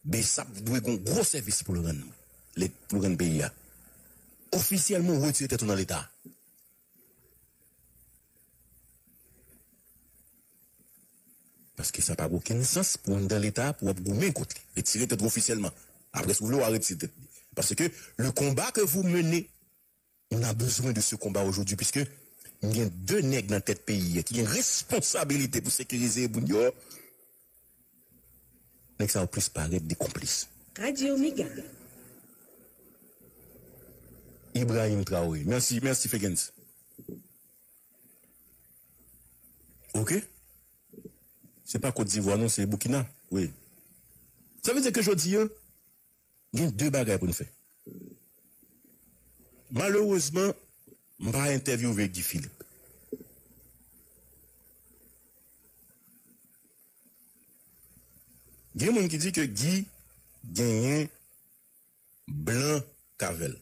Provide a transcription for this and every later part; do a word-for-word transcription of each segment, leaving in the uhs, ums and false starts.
Besap dwe gen yon gwo sèvis pou l rann, pou l rann peyi a. Ofisyèlman, ou retire tèt ou nan Leta. Paske sa pa gen okenn sans pou anndan Leta pou w ap goumen kont li. Retire tèt ou ofisyèlman. Apre, si w vle, w a retire tèt li. Parce que le combat que vous menez, on a besoin de ce combat aujourd'hui, puisque gen de nèg nan tèt peyi a ki gen responsabilite pou sekirize moun yo. Nèg sa yo plis parèt de konplis. Radio Mega. Ibrahim Traoré. Mèsi, mèsi Fegens. Ok. Se pa Kot Divwa non, se Boukina. Wi. Sa vle di ke jodi a, gen de bagay pou n fè. Malerezman, m pa entèvyouve Guy Philippe. Gen moun ki di ke Guy genyen blan k avè l.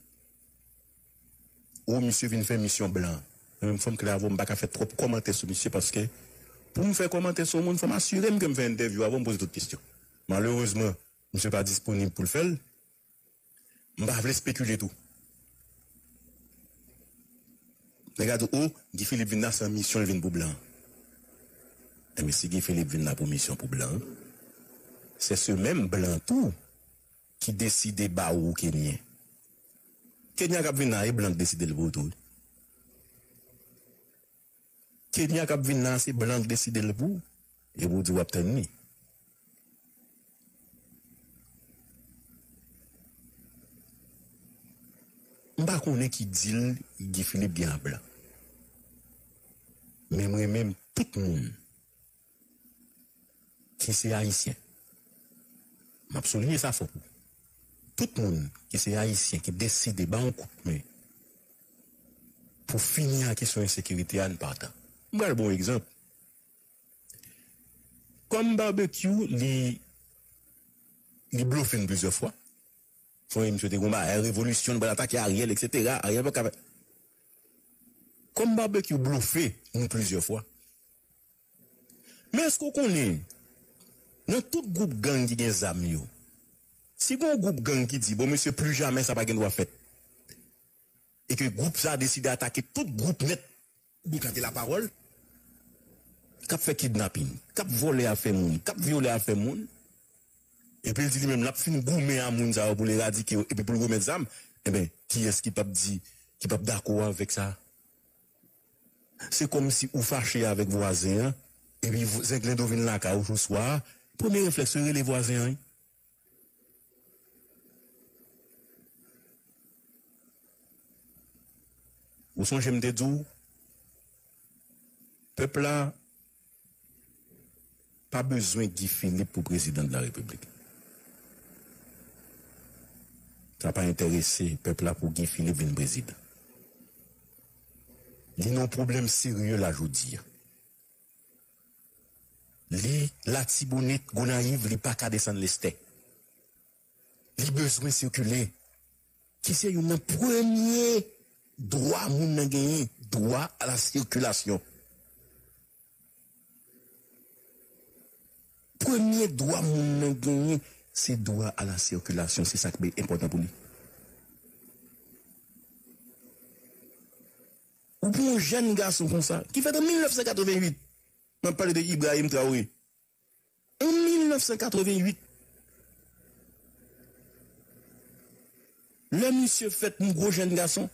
Ou misye vin fè misyon blan. Mwen menm fò m klè avè w, m pa ka fè twòp kòmantè sou misye paske pou m fè kòmantè sou yon moun, fò m asire m ke m fè entèvyou avan m poze tout kesyon. Malerezman, misye pa disponib pou l fè l. M pa vle espekile tou. Nèg la di, o, Guy Philippe vin la, se yon misyon l vin pou blan. Enben, si Guy Philippe vin la pou misyon pou blan, se se menm blan tou ki deside ba ou Kenyen. Kenya k ap vin la, e blan k deside l pou ou tou. Kenya k ap vin la, se blan k deside l pou ou. Epi w di w ap tann li. M pa konnen ki dil Guy Philippe gen ak blan. Men mwen menm, tout moun ki se Ayisyen, m ap souliye sa fò pou tout moun ki se Ayisyen ki deside ba yon kout men pou fini ak kesyon ensekirite a, n patan. M pral ba w yon egzanp. Kòm Barbecue, li, li blofe n plizyè fwa. Fò misye te gon bagay, revolisyon, n pral atake Ariel, etsetera. Ariel pa ka fè. Kòm Barbecue blofe n plizyè fwa. Men èske w konnen, nan tout gwoup gang ki gen zam yo, si gon gwoup gang ki di, bon, mesye, pli jamè sa pa gen dwa fèt, e ke gwoup sa a deside atake tout gwoup nèt, boukante lapawòl, k ap fè kidnapin, k ap vòlè afè moun, k ap vyole afè moun, epi l di li menm l ap fin goumen a moun sa yo pou l eradike yo, epi pou l remèt zam, enben, kiyès ki p ap di, ki p ap dakò avèk sa? Se kòmsi ou fache avèk vwazen an, epi v-, zenglendo vin lakay ou sou swa a, premye reflèks ou rele vwazen an, wi. Ou sonje m te di w, pèp la pa bezwen Guy Philippe pou prezidan de la repiblik. Sa pa enterese pèp la pou Guy Philippe vin prezidan. Li nan yon pwoblèm serye la jodi a. Li Latibonit, Gonayiv, li pa ka desann Lestè. Li bezwen sikile, ki se youn nan premye dwa moun nan genyen, dwa a la sikilasyon. Premye dwa moun nan genyen, se dwa a la sikilasyon, se sa ki enpòtan pou li. Ou pran yon jèn gason konsa, ki fèt an mil nèf san katreven uit, m ap pale de Ibrahim Traoré. An mil nèf san katreven uit, lè misye fèt, m gwo jèn gason.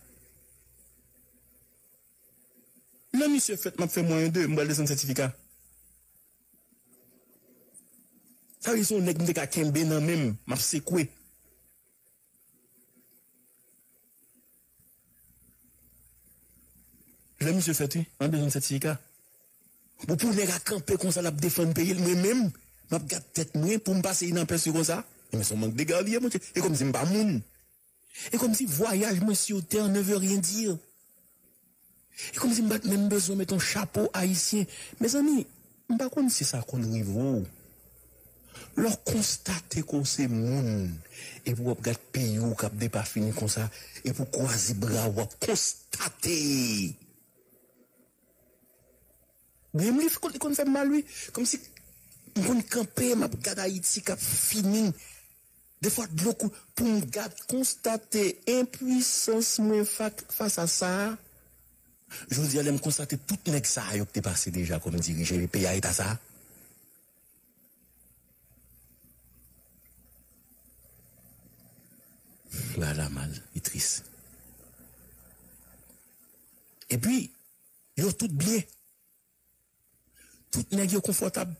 Lè misye fèt, m ap fè mwayen de, m pral desann sètifika. Sa vle di se yon nèg m te ka kenbe nan men m, m ap sekwe. Lè misye fèt, wi, an bezwen sètifika. Bon, pou nèg a kanpe konsa, l ap defann peyi l, mwen menm, m ap gad tèt mwen pou m pase inapèsi konsa. Ebyen, se yon mank dega li ye, monchè. E kòmsi m pa moun. E kòmsi vwayaj mwen sou tè ne veut rien dire. E kòmsi m pa t menm bezwen met yon chapo ayisyen. Mezanmi, m pa konn si sa konn rive w. Lè w konstate ke w se moun, epi w ap gad peyi w k ap depafini konsa, epi w kwaze bra w, w ap konstate. Menm li, li konn fè m mal, wi. Kòmsi m konn kanpe, m ap gad Ayiti k ap fini. Defwa dlo kou pou m gad konstate enpwisans mwen fas a sa. Jodi a, lè m konstate tout nèg sa yo ki te pase deja kòm dirijè peyi a eta sa. Bagay la mal, li tris. Epi, yo tout byen. Tout nèg yo konfòtab.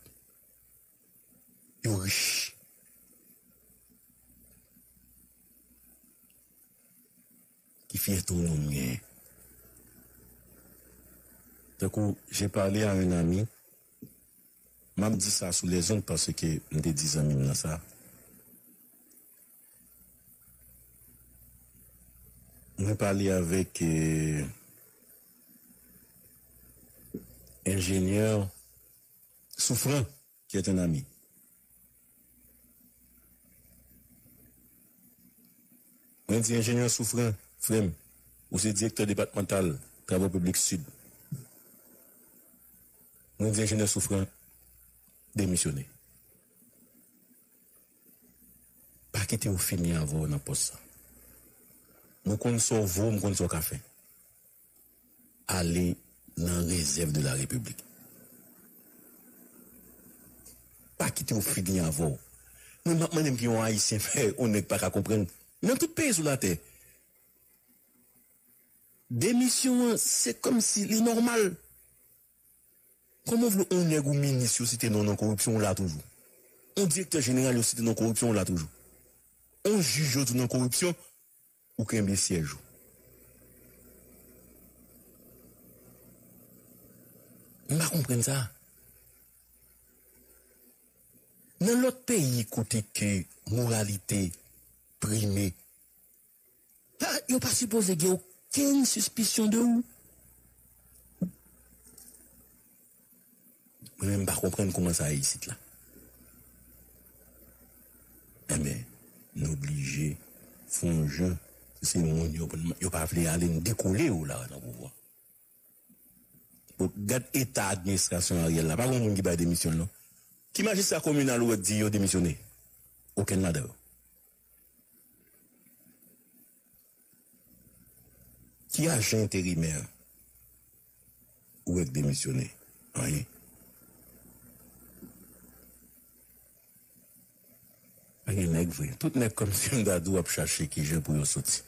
Yo rich. Ki fyète w menm genyen? Tankou, j'ai parlé à un ami, m ap di sa sou lèzond paske m te di zanmi m nan sa. Mwen pale avèk, euh, enjenyè Soufran, ki est un ami. Mwen di enjenyè Soufran, frè m, ou se direktè depatmantal travo piblik sid. Mwen di enjenyè Soufran, demisyone. Pa kite yo fini avè w nan pòs sa. Mwen konn sa w vo, mwen konn sa w ka fè. Ale nan réserve de la République. Pa kite yo fini avè w. Mwen m ap mande m ki yon Ayisyen fè yon nèg pa ka konprann. Nan tout peyi sou latè. Demisyon an, se kòmsi li nòmal. Kòman w vle yon nèg ou minis yo site non nan koripsyon, ou la toujou? Yon direktè jeneral yo site nan koripsyon, ou la toujou? Yon jij yo di nan koripsyon, ou kenbe syèj ou? M pa konprann sa. Nan lòt peyi kote ke moralite prime, pa, yo pa sipoze gen okenn sispisyon de ou. Mwen menm m pa konprann kòman sa ye isit la. Enben, n oblije fè yon jan, se moun yo, yo pa vle ale, n dekole yo la nan pouvwa. Bon, gad eta administrasyon Ariel la. Pa gen moun ki bay demisyon l non. Ki majistra kominal ou wè k di yo demisyone? Okenn ladan yo. Ki ajan enterimè ou wè k demisyone? Anyen. Pa gen nèg vre. Tout nèg kòmsi m ta di w ap chache kijan pou yo soti.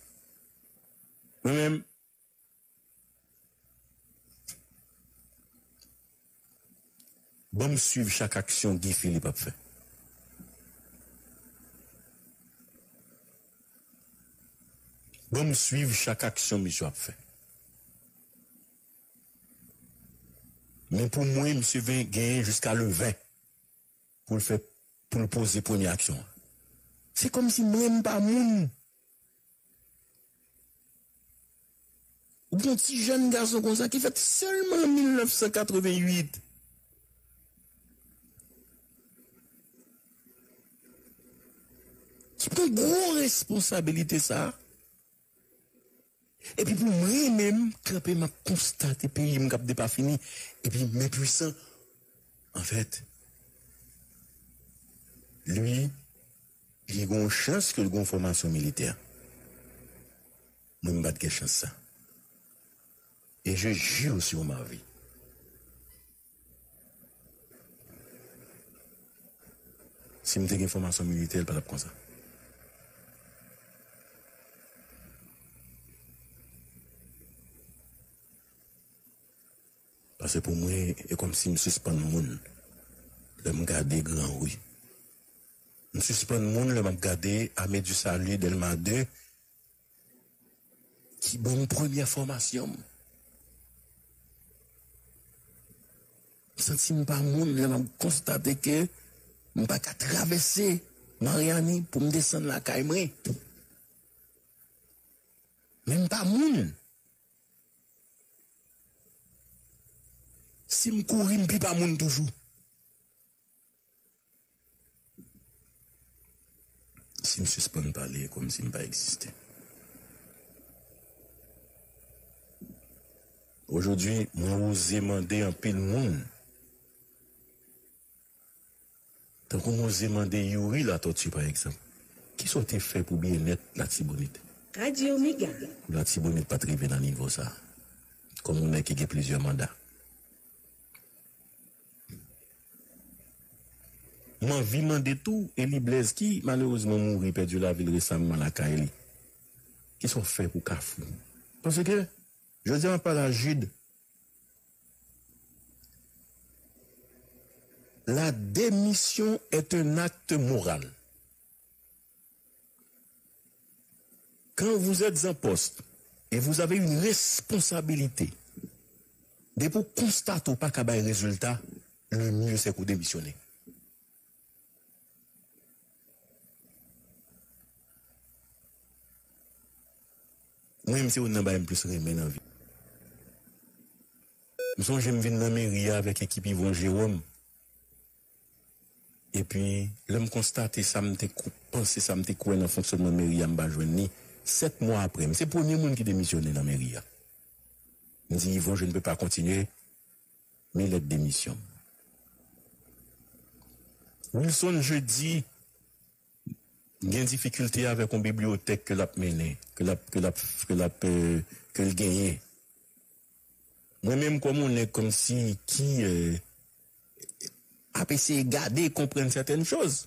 Mwen menm, ban m swiv chak aksyon Guy Philippe ap fè. Ban m swiv chak aksyon misye ap fè. Men pou mwen, misye ven-, genyen jiska le ven pou l fè, pou l poze premye aksyon an. Se kòmsi mwen, m pa moun. Ou gen yon ti jèn gason konsa ki fèt sèlman an mil nèf san katreven uit, ki pran gwo responsabilite sa a. Epi pou mwen menm, kanpe, m ap konstate peyi m k ap depafini, epi men pwisan, anfèt, li, li gen yon chans ke l gen yon fòmasyon militè. Mwen, m pa t gen chans sa. Et je jure sur ma vie. Si m te gen fòmasyon militè, l pa t ap konsa. Paske pou mwen, e kòmsi m sispann moun lè m gade Gran Ri. M sispann moun lè m ap gade Armée du Salut, Dèlma de, ki ban m premyè fòmasyon m. M santi m pa moun lè m ap konstate ke m pa ka travèse Maryani pou m desann lakay mwen. Men m pa moun. Si m kouri, m pi pa moun toujou. Si m sispann pale, e kòmsi m pa egziste. Ojodwi, mwen oze mande anpil moun. Tankou mwen oze mande Youri Latortue, pa egzanp, Kisa w te fè pou byennèt Latibonit? Radyo Mega. Pou Latibonit pa t rive nan nivo sa a, kòm yon nèg ki gen plizyè manda. M anvi mande tou Eli Blaise ki malerezman mouri, pèdi lavi l resaman lakay li. Kisa w fè pou Kafou? Paske, jodi a m ap pale a Jude, la démission est un acte moral. Quand vous êtes en poste et vous avez une responsabilité, depi w konstate w pa ka bay rezilta, le mieux c'est que w demisyone. Mwen menm se youn nan bagay m plis renmen nan vi. M sonje m vin nan meri a avèk ekip Yvon Jérôme. Epi, lè m konstate sa m te kou- panse, sa m te kwè nan fonksyònman meri a, m pa jwenn li. Sèt mwa apre, m se premye moun ki demisyone nan meri a. M di, Yvon, je ne peux pas continuer, mes lettres de démission. Wilson, jodi, gen difikilte avèk yon bibliyotèk ke l ap mennen, ke l ap, ke l ap, ke l ap, euh, ke l genyen. Mwen menm kòm yon nèg kòmsi ki, euh, ap eseye gade, konprann sètèn choz,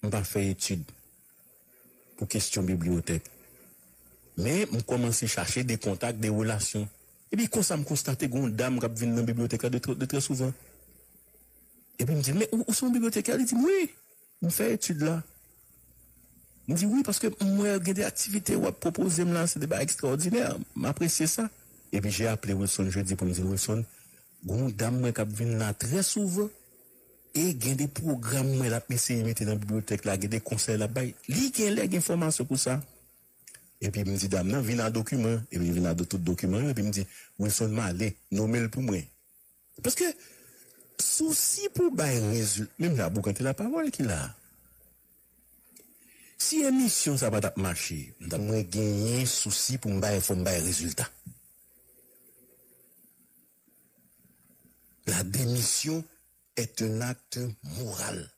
m pa fè etid pou kesyon bibliyotèk. Men, m kòmanse chache de kontak, de relasyon. Epi konsa, m konstate gen yon dam k ap vin nan bibliyotèk la de trè, de trè souvan. Epi m di l, men ou, ou se yon bibliyotèkè? Li di m, wi, m fè etid la. M di, wi, paske m wè gen de aktivite w ap pwopoze m la, se de bagay ekstraòdinè. M apresye sa. Epi j'ai appelé Wilson jeudi pou m di l, Wilson, gen yon dam mwen k ap vin la trè souvan. E gen de pwogram mwen l ap eseye mete nan bibliyotèk la, gen de konsèy l ap bay. Li genlè gen fòmasyon pou sa. Epi m di dam nan, vin a dokiman. Epi l vin a tout dokiman yo. Epi m di, Wilson, m ale, nonmen l pou mwen. Paske sousi pou bay rezilta, menm jan Boukante Lapawòl ki la. Si emisyon sa pa t ap mache, m t ap mwen genyen sousi pou m bay, fò m bay rezilta. La démission est un acte moral.